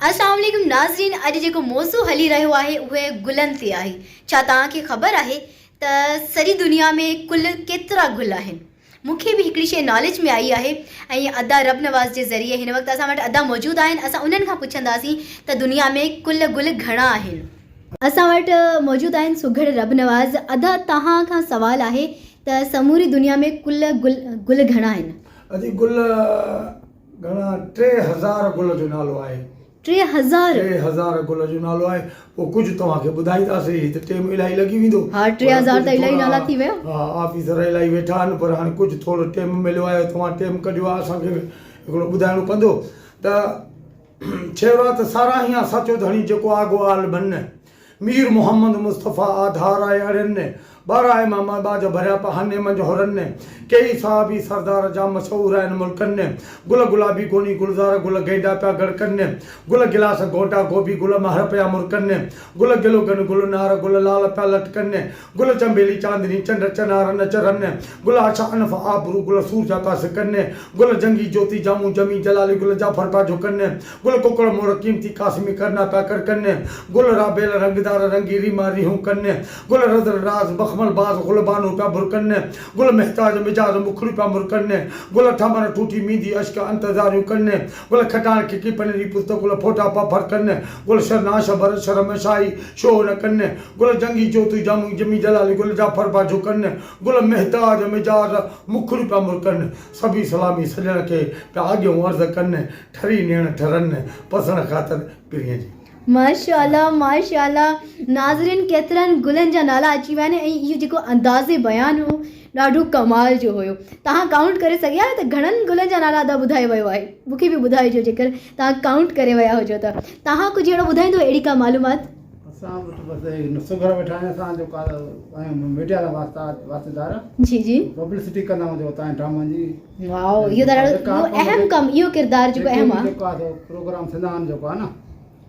السلام عليڪم ناظرين اڄ جيڪو موضوع هلي رهيو آهي اهي گلن تي آهي ڇا توهان کي خبر آهي ته سڄي دنيا ۾ ڪل ڪيترا گل آهن مون کي به هڪڙي شيء ناليج ۾ آئي آهي ۽ ادا رب نواز جي ذريعي هن وقت اسان وٽ ادا موجود آهن اسان انهن کان پڇنداسين ته دنيا ۾ ڪل گل گهڻا آهن. اسان وٽ موجود آهن سگهڙ رب نواز ادا توهان کان سوال آهي ته سموري دنيا ۾ ڪل گل گل گهڻا آهن؟ ادي گل گهڻا 3000 گل جو نالو آهي. 3000؟ 3000 گل جو نالو آهي. پوء ڪجهه توهان کي ٻڌائينداسين. هي ته ٽيم الاهي لڳي ويندو. ها 3000 ته الاهي نالا ٿي ويا. ها آفيسر الاهي ويٺا آهن پر هاڻي ڪجهه ٿورو ٽيم مليو آهي توهان ٽيم ڪڍيو آهي اسان کي به هڪڙو ٻڌائڻو پوندو ته ڇيورا ته ساراهيان سچو ڌڻي جيڪو آگو آل ڀن. مير محمد مصطفيٰ آڌار آء اڙين، ٻارائي ماما ٻاجهه ڀريا پا هني منجهه حرن، ڪيئي صحابي سردار جا مشهور آهن ملڪن، گل گلابي گوني گلزار گل گينڊا پيا گڙڪن، گل گلاس گونڊا گوبي گل مهر پيا مرڪن، گل گلوگن گل نار گل لال پيا لٽڪن، گل چنبيلي چاندني چنڊ چنار نچرن، گل آشا انف آبرو گل سورجا پيا سڪن، گل جنگي جوتي جامون جمي جلالي گل جعفر پيا جهڪن، گل ڪڪڙ مور قيمتي قاسمي ڪرنا پيا ڪڙڪن، گل رابيل رنگدار رنگي ريما ريهون ڪن، گل رزل راز بخمل باز گل بانو پيا ڀرڪن، گل محتاج مجاز مکڙيون پيا مرڪن، گل ٺمر ٺوٺي ميندي اشڪ انتظاريون ڪن، گل کٽاڻ کڪي پنري پست گل ڦوٽا پيا ڦرڪن، گل شرناش ڀر شرم شاهي شوهه نه ڪن، گل جنگي جوتي جامون جمي جلالي گل جعفر پيا جهڪن، گل محتاج مجاز مکڙيون پيا مرڪن، سڀيئي سلامي سڄڻ کي پيا اڳيون عرض ڪن، ٺري نيڻ ٺرن، پسڻ خاطر پرينء جي. ماشاءالله ماشاءالله ناظرين ڪيترن گلن جا نالا اچي ويا آهن ۽ اهو جيڪو انداز بيان هو ڏاڍو ڪمال جو هيو توهان ڪائونٽ ڪري سگهيا آهيو ته گهڻن گلن جا نالا ادا ٻڌائي ويو آهي مون کي به ٻڌائجو جيڪر توهان ڪائونٽ ڪري ويا هجو ته توهان ڪجهه اهڙو ٻڌائيندو اهڙي ڪا معلومات. اسان وٽ بس هي سگهڙ ويٺا آهن اسان جو ڪا آهيون ميڊيا سان واسطا واسطيدار جي جي پبلسٽي ڪندا آهيون جيڪو تان ڊرامن جي واو اهو ته ڏاڍو اهو اهم ڪم اهو ڪردار جيڪو اهم آهي جيڪو آهي پروگرام ٿيندا آهن جيڪو آهي نه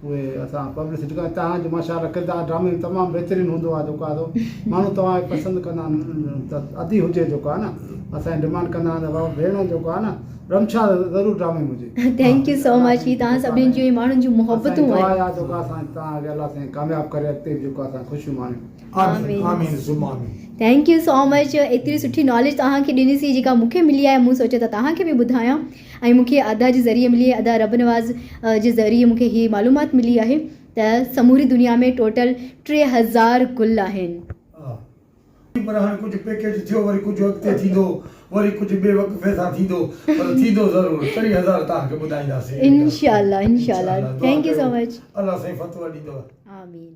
اهي اسان پبلسٽي ڪندا تان جو ماشاء الله ڪردار ڊرامي ۾ تمام بهترين هوندو آهي جيڪو آهي سو ماڻهو توهان کي پسند ڪندا آهن ته ادي هجي جيڪو آهي نه اسان جي ڊمانڊ ڪندا آهن ته بابا ڀيڻ جيڪو آهي نه رمشا ضرور ڊرامي ۾ هجي. Thank you سو مچ هي توهان سڀني جون ۽ ماڻهن جون محبتون آهن. اسان جي دعا آهي جيڪو اسان توهان کي الله سائين ڪامياب ڪري اڳتي به جيڪو اسان خوشيون ماڻيون. آمين آمين ثم آمين. Thank you سو مچ ايتري سٺي ناليج توهان کي ڏني سي جيڪا مون کي ملي آهي مون سوچيو ته توهان کي به ٻڌايان ۽ مون کي ادا جي ذريعي ملي ادا رب نواز جي ذريعي مون کي هي معلومات ملي آهي ته سموري دنيا ۾ ٽوٽل 3000 گل آهن. پر هاڻي ڪجهه پيڪيج ٿيو وري ڪجهه اڳتي ٿيندو وري ڪجهه ٻئي وقفي سان ٿيندو پر ٿيندو ضرور 3000 توهان کي ٻڌائينداسين انشاء الله انشاء الله thank you so much الله سائين فتويٰ ڏيندو آمين.